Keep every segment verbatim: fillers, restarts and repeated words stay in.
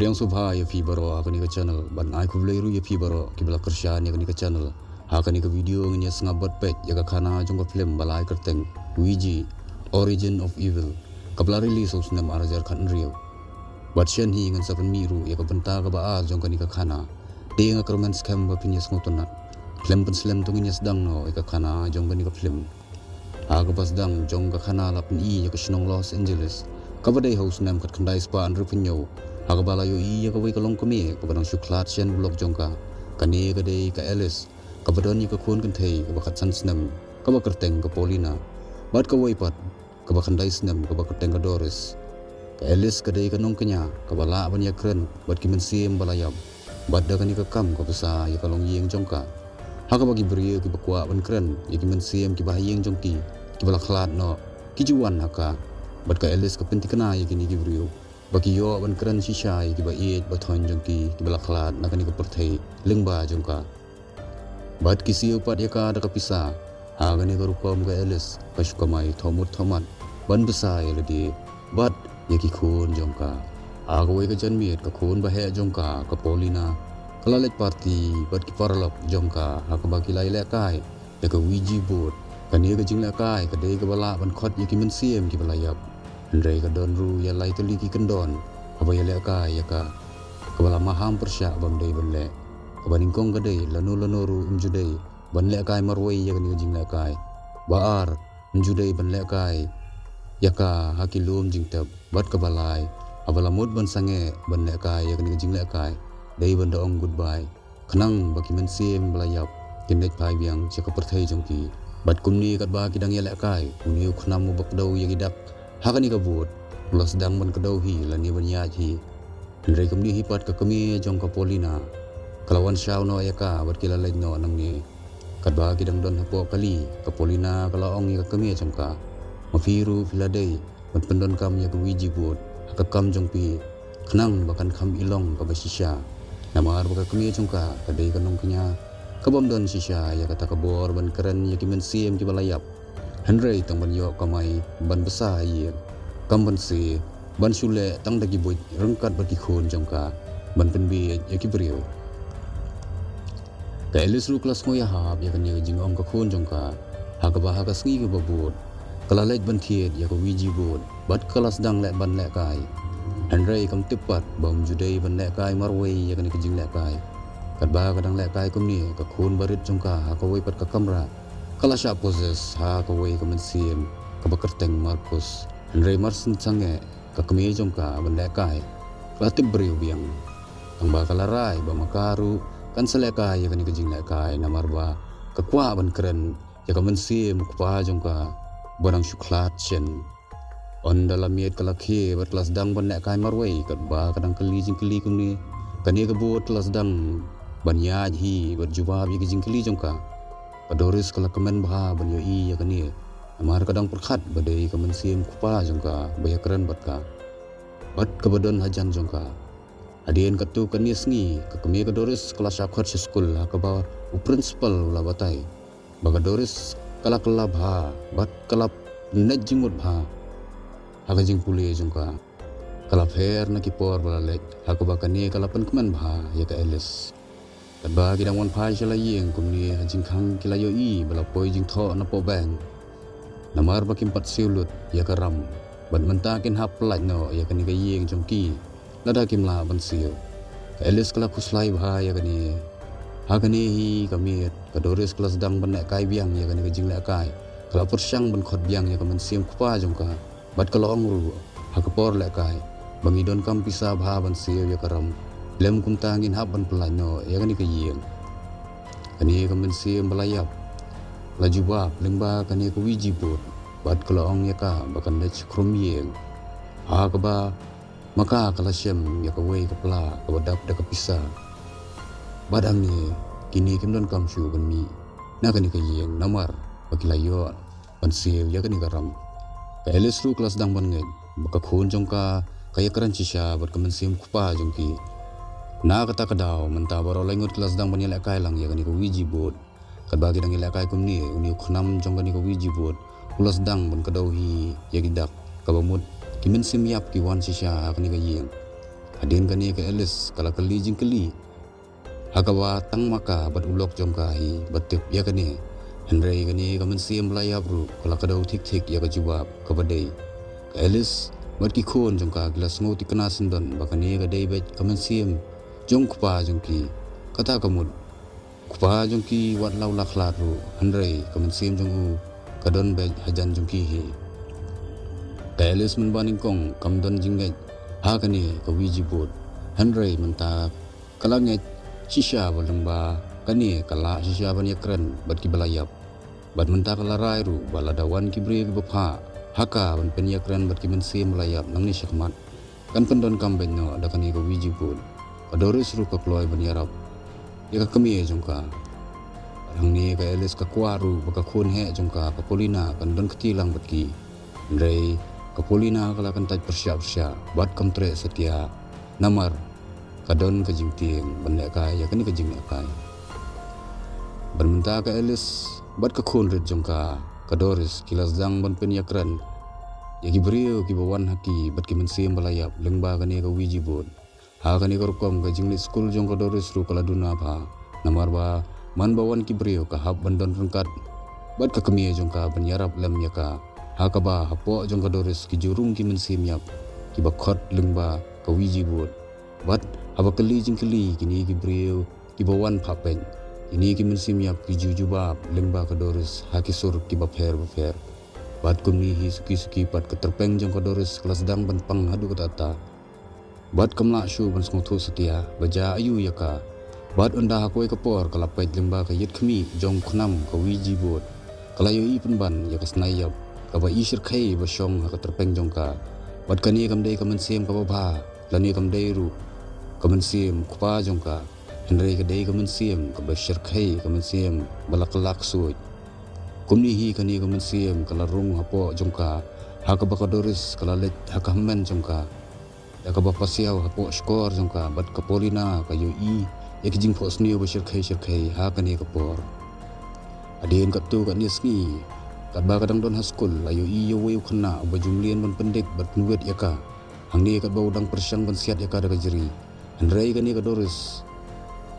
Pdiang sngewbha ïa phi baroh ha kane ka channel, bad ai khublei ruh ïa phi baroh kiba la kyrshan ïa kane ka channel. Ha kane ka video ngin ïa sngap bad peit ïa ka khana jong ka film ba la ai kyrteng Ouija, Origin of Evil, kaba la release ha u snem ar hajar khathynriew. Bad shen hi ngan sa pynmih ruh ïa ka bynta kaba ar jong kane ka khana. Te nga kyrmen skhem ba phin ïa sngewtynnat khlem pynslem, to ngin ïa sdang noh ïa ka khana jong kane ka film. Ha kaba sdang jong ka khana la pyni ïa ka shnong Los Angeles, kaba dei ha u snem khatkhyndai spah hynriewphew hynñiew, ha kaba la ïohi ïa kawei ka longkmie kaba dang shu khlad shen u lok jong ka. Kane ka dei ka Alice, kaba don ïa ka khun kynthei kaba khatsan snem, kaba kyrteng ka Paulina, bad kawei pat kaba khyndai snem, kaba kyrteng ka Doris. Ka Alice ka dei ka nongkñia kaba lah ban ïakren bad ki mynsiem ba la ïap, bad da kane ka kam ka bsa ïa ka longïing jong ka. Ha kaba ki briew kiba kwah ban kren ïa ki mynsiem kiba ha ïing jong ki, kiba la khlad noh, ki ju wan ha ka. Bad ka Alice ka pynthikna ïa kine ki briew ba ki ïoh ban kren shisha ïa kiba ïeit ba thoiñ jong ki, kiba la khlad na kane ka pyrthei lyngba jong ka. Bad ki siew pat ïa ka da ka pisa. Ha kane ka rukom ka Alice ka shu kamai thohmut thohmat ban bsa ïa lade bad ïa ki khun jong ka. Ha kawei ka janmiet, ka khun ba heh jong ka, ka Paulina, ka la leit party bad ki paralok jong ka, ha kaba ki la ïalehkai ïa ka Ouija board. Kane ka jinglehkai ka dei kaba lah ban khot ïa ki mynsiem kiba la ïap. Hynrei ka don ruh ïa lai tylli ki kyndon haba ïalehkai ïa ka, kaba la maham pyrshah bym dei ban leh. Kaba nyngkong ka dei, lano lano ruh ym ju dei ban lehkai marwei ïa kane ka jinglehkai. Ba ar, ym ju dei ban lehkai ïa ka ha ki lum jingtep. Bad kaba lai, haba la mut ban sangeh ban lehkai ïa kane ka jinglehkai, dei ban da ong goodbye, khnang ba ki mynsiem ba la ïap kin leit phai biang sha ka pyrthei jong ki. Bad kumne katba ki dang ïalehkai, une u khnam uba kdew ïa ki dak ha kane ka board u la sdang ban kdew hi lane ban ïaid hi. Hynrei kumne hi pat ka kmie jong ka Paulina ka la wan shaw noh ïa ka bad ki la leit noh nangne. Katba ki dang don hapoh kali, ka Paulina ka la ong ïa ka kmie jong ka, ma phi ruh phi la dei ban pyndonkam ïa ka Ouija board ha ka kam jong phi, khnang ba kan kham ilong kaba shisha. Namar ba ka kmie jong ka ka dei ka nongkñia kabym don shisha ïa kata ka bor ban kren ïa ki mynsiem kiba la ïap. Hynrei tang ban ïoh kamai ban bsa ha ïing, kam ban se, ban shu leh tang da ki buit ryngkat bad ki khun jong ka ban pynbieit ïa ki briew. Ka Alice ruh ka la sngew ïahap ïa kane ka jingong ka khun jong ka, ha kaba ha ka sngi kaba bud ka la leit ban thied ïa ka Ouija board bad ka la sdang leh ban lehkai. Hynrei kam tip pat ba ym ju dei ban lehkai marwei ïa kane ka jinglehkai. Katba ka dang lehkai kumne, ka khun barit jong ka ha kawei pat ka kamra ka la shah possess ha kawei ka mynsiem kaba kyrteng Marcus. Hynrei mar syn sangeh ka kmie jong ka ban lehkai, ka la tip briew biang. Tangba ka la rai ba ma ka ruh kan sa lehkai ïa kane ka jinglehkai, namar ba ka kwah ban kren ïa ka mynsiem u kpa jong ka ba dang shu khlad shen. Ynda la miet ka la khie bad ka la sdang ban lehkai marwei, katba ka dang kylli jingkylli kumne, kane ka board ka la sdang ban ïaid hi bad jubab ïa ki jingkylli jong ka. Ka Doris ka la kmen bha ban ïohi ïa kane, namar ka dang pyrkhat ba dei ka mynsiem u kpa jong ka ba ïakren bad ka, bad kaba don hajan jong ka. Hadien katto katne sngi, ka kmie ka Doris ka la shah khot sha skul, ha kaba u principal u la batai ba ka Doris ka la kylla bha bad ka la pynneh jingmut bha ha ka jingpule jong ka. Ka la pher na ki por ba la leit, ha kaba kane ka la pynkmen bha ïa ka Alice. Katba ki dang wan phai sha la ïing kumne, ha jingkhang ki la ïohi ba la poi jingthoh na poh bank, namar ba kim pat siew lut ïa ka ram. Bad mynta kin hap pyllait noh ïa kane ka ïing jong ki lada kim lah ban siew. Ka Alice ka la khuslai bha ïa kane. Ha kane hi ka miet, ka Doris ka la sdang ban lehkai biang ïa kane ka jinglehkai. Ka la pyrshang ban khot biang ïa ka mynsiem u kpa jong ka, bad ka la ong ruh ha ka por lehkai ba ngi donkam pisa bha ban siew ïa ka ram, lym kumta ngin hap ban pyllait noh ïa kane ka ïing. Kane ka mynsiem ba la ïap la jubab lyngba kane ka Ouija board, bad ka la ong ïa ka ba kan leit sha khrum ïing, ha kaba ma ka ka la shem ïa kawei ka pla kaba dap da ka pisa. Bad hangne, kine kim donkam shuh ban mih na kane ka ïing, namar ba ki la ïoh ban siew ïa kane ka ram. Ka Alice ruh ka la sdang ban ngeit ba ka khun jong ka ka ïakren shisha bad ka mynsiem u kpa jong ki. Na kata ka daw mynta baroh laingut ki la sdang ban ïalehkai lang ïa kane ka Ouija board. Katba ki dang ïalehkai kumne, une u khnam jong kane ka Ouija board u la sdang ban kdew hi ïa ki dak, kaba mut ki mynsiem ïap ki wan shisha ha kane ka ïing. Hadien kane ka Alice ka la kylli jingkylli ha kaba tang ma ka bad u lok jong ka hi ba tip ïa kane. Hynrei kane ka mynsiem ba la ïap ruh ka la kdew thik thik ïa ka jubab kaba dei. Ka Alice bad ki khun jong ka ki la sngew thikna syndon ba kane ka dei beit ka mynsiem jong u kpa jong ki. Kata ka mut u kpa jong ki wat la u la khlad ruh, hynrei ka mynsiem jong u ka don beit hajan jong ki hi. Ka Alice mynba nyngkong kam don jingngeit ha kane ka Ouija board, hynrei mynta ka la ngeit shisha ba lyngba kane ka lah shisha ban ïakren bad kiba la ïap. Bad mynta ka la rai ruh ba lada wan ki briew kiba phah ha ka ban pynïakren bad ki mynsiem ba la ïap nangne shakhmat, kan pyndonkam beit noh da kane ka Ouija board. Ka Doris ruh ka kloi ban ïarap ïa ka kmie jong ka. Hangne ka Alice ka kwah ruh ba ka khun heh jong ka, ka Paulina, kan don kti lang bad ki. Hynrei ka Paulina ka la kyntait pyrshah pyrshah bad kam treh satia. Namar ka don ka jingtieng ban lehkai ïa kane ka jinglehkai. Bad mynta ka Alice bad ka khun rit jong ka, ka Doris, ki la sdang ban pynïakren ïa ki briew kiba wan ha ki bad ki mynsiem ba la ïap lyngba kane ka Ouija board. Ha kane ka rukom ka jingleit skul jong ka Doris ruh ka la duna bha. Namar ba man ba wan ki briew ka hap ban don ryngkat bad ka kmie jong ka ban ïarap lem ïa ka. Ha kaba hapoh jong ka Doris ki ju rung ki mynsiem ïap kiba khot lyngba ka Ouija board. Bad haba kylli jingkylli kine ki briew kiba wan phah peit, kine ki mynsiem ïap ki ju jubab lyngba ka Doris ha ki sur kiba pher bapher. Bad kumne hi suki suki pat ka tyrpeng jong ka Doris ka la sdang ban pang haduh katta katta. Bad kam lah shuh ban sngewthuh satia ba jia aïu ïa ka. Bad ynda ha kawei ka por ka la peit lyngba ka ïit khmih jong u khnam ka Ouija board, ka la ïohi pynban ïa ka snai ïap kaba i shyrkhei ba shong ha ka tyrpeng jong ka. Bad kane kam dei ka mynsiem kaba bha lane kam dei ruh ka mynsiem u kpa jong ka, hynrei ka dei ka mynsiem kaba shyrkhei, ka mynsiem ba la kylla ksuid. Kumne hi kane ka mynsiem ka la rung hapoh jong ka, ha kaba ka Doris ka la leit ha ka hynmen jong ka da kaba pasiaw hapoh shkor jong ka, bad ka Paulina ka ïohi ïa ki jingphohsniew ba shyrkhei shyrkhei ha kane ka por. Hadien katto katne sngi, katba ka dang don ha skul, la ïohi ïa uwei u khynnah uba ju mlien ban pyndik bad pynwit ïa ka. Hangne katba u dang pyrshang ban siat ïa ka da ka jri, hynrei kane ka Doris,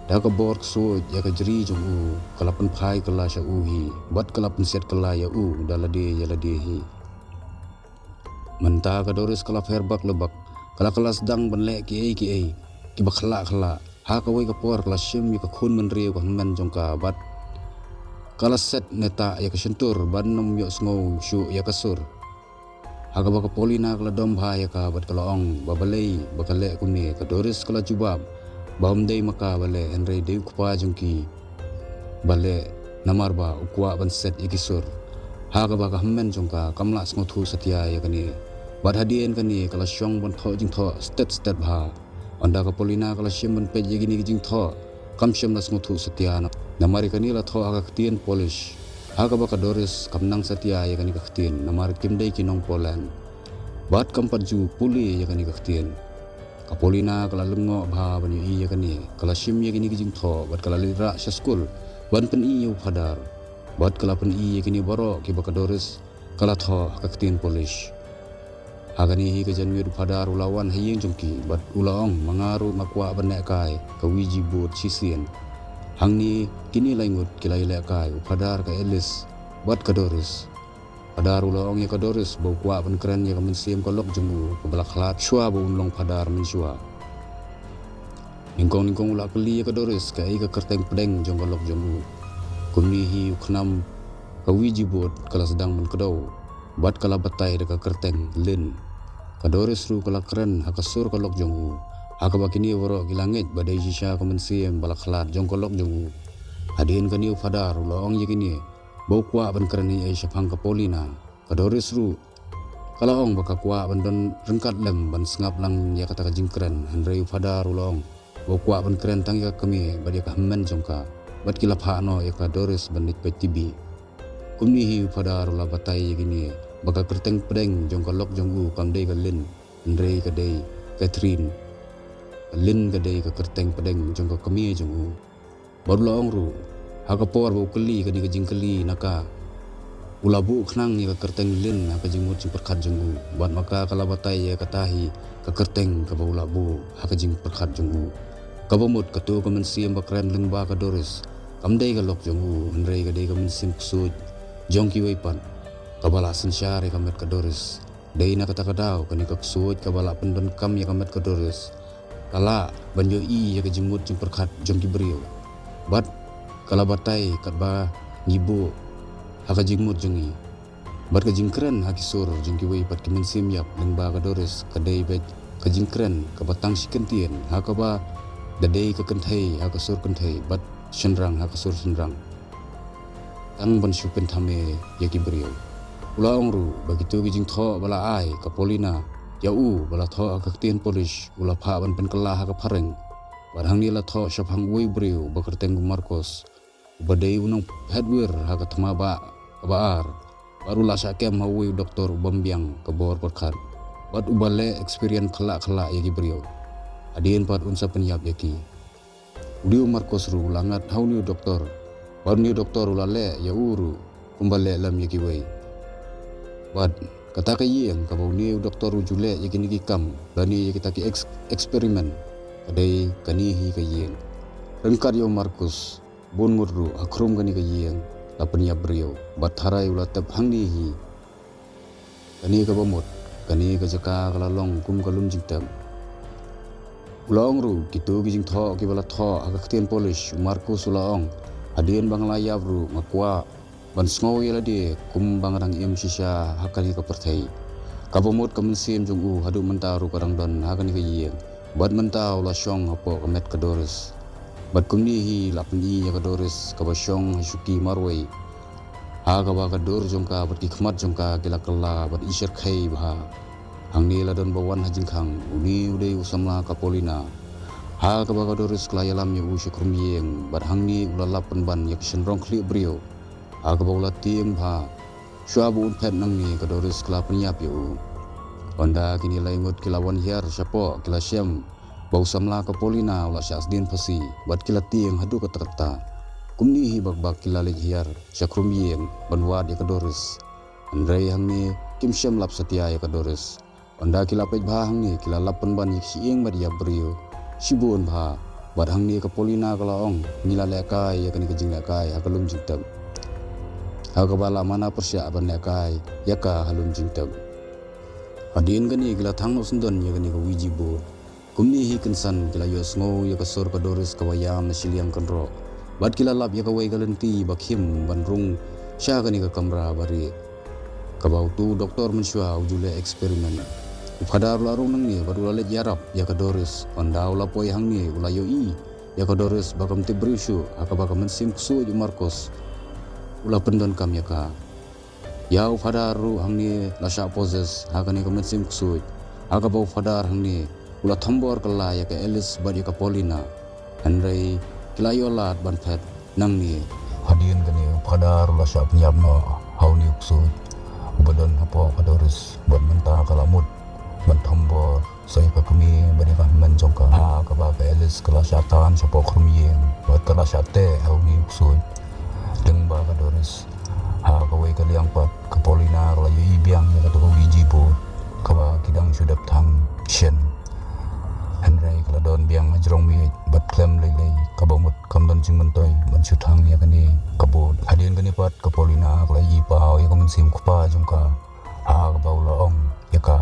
da ka bor ksuid ïa ka jri jong u, ka la pynphai kylla sha u hi bad ka la pynsiat kylla ïa u da lade ïa lade hi. Mynta ka Doris ka la pher bak la bak, ka la, ka la sdang ban leh kiei kiei kiba khyllah khyllah. Ha kawei ka por ka la shim ïa ka khun bynriew ka hynmen jong ka bad ka la set ne tah ïa ka shyntur ban ym ïohsngew shuh ïa ka sur. Ha kaba ka Paulina ka la dom bha ïa ka bad ka la ong ba balei ba ka leh kumne. Ka Doris ka la jubab ba ym dei ma ka ba leh, hynrei dei u kpa jong ki ba leh, namar ba u kwah ban set ïa ki sur. Ha kaba ka hynmen jong ka kam lah sngewthuh satia ïa kane. Bad hadien kane ka la shong ban thoh jingthoh stet stet bha. Ynda ka Paulina ka la shim ban peit ïa kine ki jingthoh, kam shym la sngewthuh satia, namar ïa kane la thoh ha ka ktien Polish. Ha kaba ka Doris kam nang satia ïa kane ka ktien namar kim dei ki nong Poland. Bad kam pat ju pule ïa kane ka ktien. Ka Paulina ka la lyngngoh bha ban ïohi ïa kane, ka la shim ïa kine ki jingthoh bad ka la leit rah sha skul ban pyni ïa u phadar. Bad ka la pyni ïa kine baroh kiba ka Doris ka la thoh ha ka ktien Polish. Ha kane hi ka janmiet u phadar u la wan ha ïing jong ki bad u la ong, ma nga ruh nga kwah ban lehkai ka Ouija board shisien. Hangne kine lai ngut ki la ïalehkai, u phadar, ka Alice bad ka Doris. Phadar u la ong ïa ka Doris ba u kwah ban kren ïa ka mynsiem ka lok jong u kaba la khlad shuwa ba un long phadar mynshuwa. Nyngkong nyngkong u la kylli ïa ka Doris kaei ka kyrteng pdeng jong ka lok jong u. Kumne hi u khnam ka Ouija board ka la sdang ban kdew bad ka la batai da ka kyrteng Lynn. Ka Doris ruh ka la kren ha ka sur ka lok jong u, ha kaba kine baroh ki la ngeit ba dei shisha ka mynsiem ba la khlad jong ka lok jong u. Hadien kane u phadar u la ong ïa kine ba u kwah ban kren ei ei shaphang ka Paulina. Ka Doris ruh ka la ong ba ka kwah ban don ryngkat lem ban sngap lang ïa kata ka jingkren, hynrei u phadar u la ong ba u kwah ban kren tang ïa ka kmie bad ïa ka hynmen jong ka. Bad ki la phah noh ïa ka Doris ban leit peit T V. Kumne hi u phadar u la batai ïa kine ba ka kyrteng pdeng jong ka lok jong u kam dei ka Lynn, hynrei ka dei Catherine. Ka Lynn ka dei ka kyrteng pdeng jong ka kmie jong u. Bad u la ong ruh, ha ka por ba u kylli kane ka jingkylli na ka, U la buh khnang ïa ka kyrteng Lin ha ka jingmut jingpyrkhat jong u, bad ma ka ka la batai ïa kata hi ka kyrteng kaba u la buh ha ka jingpyrkhat jong u. Kaba mut kato ka mynsiem ba kren lyngba ka Doris kam dei ka lok jong u, hynrei ka dei ka mynsiem ksuid jong kiwei pat kaba la synshar ïa ka met ka Doris. Dei na kata ka daw kane ka ksuid kaba la pyndonkam ïa ka met ka Doris ka lah ban ïohi ïa ka jingmut jingpyrkhat jong ki briew. Bad ka la batai katba ngi buh ha ka jingmut jong ngi. Bad ka jingkren ha ki sur jong kiwei pat ki mynsiem ïap lyngba ka Doris ka dei beit ka jingkren kaba tang shi kyntien, ha kaba da dei ka kynthei ha ka sur kynthei bad shynrang ha ka sur shynrang, tang ban shu pynthame ïa ki briew. U la ong ruh ba kito ki jingthoh ba la ai ka Paulina ïa u ba la thoh ha ka ktien Polish, u la phah ban pynkylla ha ka phareng. Bad hangne la thoh shaphang uwei u briew ba kyrteng u Marcos, uba dei u nongphetwir ha ka thma ba kaba ar. Bad u la shah kem ha uwei u doktor u bym biang ka bor pyrkhat, bad uba leh experience khyllah khyllah ïa ki briew. Hadien pat un sa pynïap ïa ki. Une u Marcos ruh u la ngat ha une u doktor, bad une u doktor u la leh ïa u ruh kumba leh lem ïa kiwei. Bad kata ka ïing kaba une u doktor u ju leh ïa kine ki kam lane ïa kita ki ex-, experiment, ka dei kane hi ka ïing. Ryngkat ïa u Marcos, bun ngut ruh ha khrum kane ka ïing la pynïap briew, bad tharai u la tep hangne hi. Kane kaba mut, kane ka jaka ka la long kum ka lum jingtep. U la ong ruh, kito ki jingthoh kiba la thoh ha ka ktien Polish, u Marcos u la ong, hadien ba nga la ïap ruh nga kwah ban sngew ïa lade kumba nga dang im shisha ha kane ka pyrthei. Kaba mut ka mynsiem jong u haduh mynta ruh ka dang don ha kane ka ïing. Bad mynta u la shong hapoh ka met ka Doris. Bad kumne hi la pyni ïa ka Doris kaba shong ha shuki marwei, ha kaba ka dur jong ka bad ki khmat jong ka ki la kylla bad i shyrkhei bha. Hangne la don ba wan ha jingkhang, une u dei u samla ka Paulina. Ha kaba ka Doris ka la ïalam ïa u sha khrum ïing, bad hangne u la lap pynban ïa ka shynrong khlieh briew. Ha kaba u la tieng bha, shuwa ba un phet nangne ka Doris ka la pynïap ïa u. Ynda kine lai ngut ki la wan hiar shapoh, ki la shem ba u samla ka Paulina u la shah sdien phasi, bad ki la tieng haduh katta katta. Kumne hi bak bak ki la leit hiar sha khrum ïing ban wad ïa ka Doris. Hynrei hangne kim shym lap satia ïa ka Doris. Ynda ki la peit bha hangne, ki la lap pynban ïa ki shyieng met ïap briew shibun bha. Bad hangne ka Paulina ka la ong, ngi la lehkai ïa kane ka jinglehkai ha ka lum jingtep, ha kaba la mana pyrshah ban lehkai ïa ka ha lum jingtep. Hadien kane ki la thang noh syndon ïa kane ka Ouija board. Kumne hi kynsan ki la ïohsngew ïa ka sur ka Doris kaba ïam na shiliang kynroh. Bad ki la lap ïa kawei ka lynti ba khim ban rung sha kane ka kamra ba rieh, kaba uto u doktor mynshuwa u ju leh experiment. U phadar u la rung nangne bad u la leit ïarap ïa ka Doris. Ynda u la poi hangne u la ïohi ïa ka Doris ba kam tip briew shuh, ha kaba ka mynsiem ksuid u Marcos u la pyndonkam ïa ka. Ïa u phadar ruh hangne la shah possess ha kane ka mynsiem ksuid, ha kaba u phadar hangne u la thombor kylla ïa ka Alice bad ïa ka Paulina. Hynrei ki la ïoh lad ban phet nangne. Hadien kane u phadar u la shah pynïap noh ha une u ksuid uba don hapoh ka Doris, bad mynta ka la mut ban thombor sa ïa ka kmie bad ïa ka hynmen jong ka. Ha kaba ka Alice ka la shah tan shapoh khrum ïing bad ka la shah teh ha une u ksuid. Lyngba ka Doris, ha kawei ka liang pat ka Paulina ka la ïohi biang ïa kato ka Ouija board kaba ki dang shu dep thang shen. Hynrei ka la don biang ha jrong miej bad khlem lei lei, kaba mut kam don jingmyntoi ban shu thang ïa kane ka board. Hadien kane pat ka Paulina ka la ïohi paw ïa ka mynsiem kpa jong ka, ha kaba u la ong ïa ka,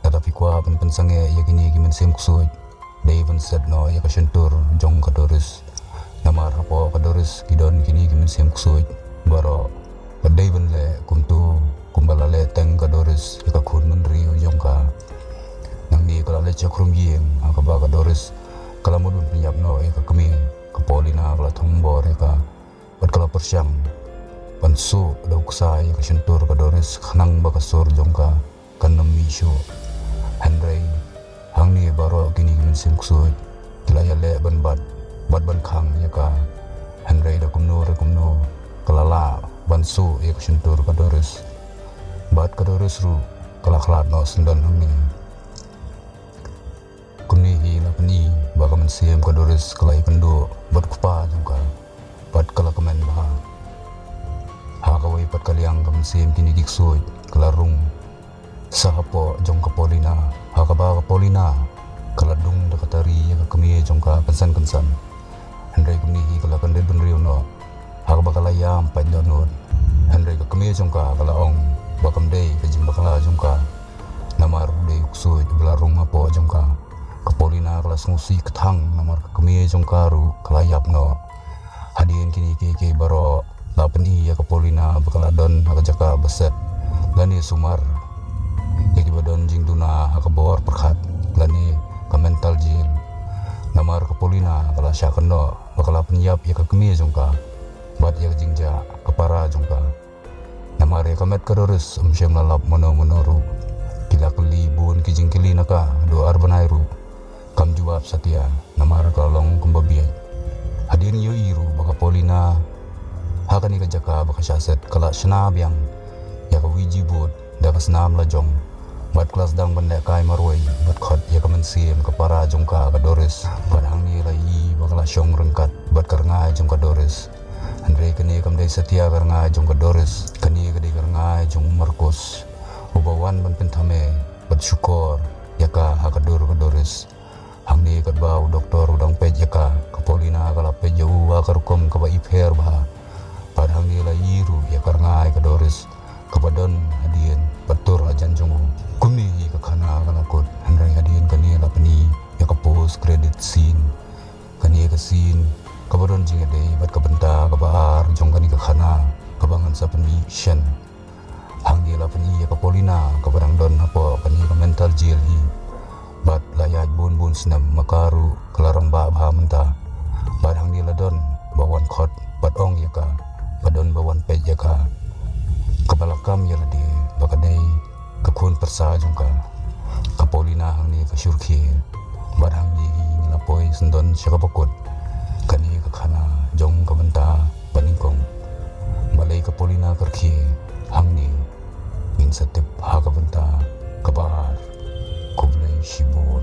lada phi kwah ban pynsangeh ïa kine ki mynsiem ksuid, dei ban set noh ïa ka shyntur jong ka Doris. Namar hapoh ka Doris ki don kine ki mynsiem ksuid baroh. Bad dei ban leh kumto kumba la leh teng ka Doris ïa ka khun bynriew jong ka. Nangne ka la leit sha khrum ïing, ha kaba ka Doris ka la mut ban pynïap noh ïa ka kmie. Ka Paulina ka la thombor ïa ka bad ka la pyrshang ban suh da u ksai ïa ka shyntur ka Doris khnang ba ka sur jong ka kan ym mih shuh. Hynrei hangne baroh kine ki mynsiem ksuid ki la ïaleh ban bat bad ban khang ïa ka. Hynrei da kumno re kumno ka la lah ban suh ïa ka shyntur ka Doris. Bad ka Doris ruh ka la khlad noh syndon hangne. Kumne hi la pyni ba ka mynsiem ka Doris ka la ïakynduh bad u kpa jong ka bad ka la kmen bha. Ha Ha kawei pat ka liang ka mynsiem kine ki ksuid ka la rung sa hapoh jong ka Paulina, ha kaba ka Paulina ka la dung da ka tari ïa ka kmie jong ka kynsan kynsan. Hynrei kumne hi ka la kyndit bynriew noh ha kaba ka la ïam pait dohnud. Hynrei ka kmie jong ka ka la ong ba kam dei ka jingbakla jong ka. Namar u dei u ksuid ba la rung hapoh jong ka. Ka Paulina ka la sngewsih kthang namar ka kmie jong ka ruh ka la ïap noh. Hadien kine kiei kiei baroh la pyni ïa ka Paulina ba ka la don ha ka jaka ba set lane sumar ïa kiba don jingduna ha ka bor pyrkhat lane ka mental jail. Namar ka Paulina ka la shah kynnoh ba ka la pynïap ïa ka kmie jong ka bad ïa ka jingjia ka para jong ka. Namar ïa ka met ka Doris ym shym la lap mano mano ruh. Ki la kylli bun ki jingkylli na ka haduh ar bnai ruh kam jubab satia namar ka long kumba bieit. Hadien ïohi ruh ba ka Paulina ha kane ka jaka ba ka shah set ka la shna biang ïa ka Ouija board da ka snam la jong bad ka la sdang ban lehkai marwei bad khot ïa ka mynsiem ka para jong ka ka Doris. Bad hangne la ïohi ba ka la shong ryngkat bad ka rngai jong ka Doris. Hynrei kane kam dei satia ka rngai jong ka Doris, kane ka dei ka rngai jong u Marcos uba wan ban pynthame bad shukor ïa ka ha ka dur ka Doris. Hangne katba u doktor u dang peit ïa ka, ka Paulina ka la peit ïa u ha ka rukom kaba ipher bha. Bad hangne la ïohi ruh ïa ka rngai ka Doris kaba don hadien bad tur hajan jong u. Kumne hi ka khana ka la kut, hynrei hadien kane la pyni ïa ka post credit scene. Kane ka scene kaba don jingïadei bad ka bynta kaba ar jong kane ka khana kaba ngan sa pynmih shen. Hangne la pyni ïa ka Paulina kaba dang don hapoh kane ka mental jail hi bad la ïaid bun bun snem ma ka ruh ka la rangbah bha mynta. Bad hangne la don ba wan khot bad ong ïa ka, ka don ba wan peit ïa ka. Kaba la kam ïa lade ba ka dei ka khun pyrsa jong ka. Ka Paulina hangne ka shyrkhei bad hangne hi ngi la poi syndon sha kaba kut kane ka khana jong ka bynta ba nyngkong. Balei ka Paulina ka rkhie hangne, ngin sa tip ha ka bynta kaba ar. Khublei shibun.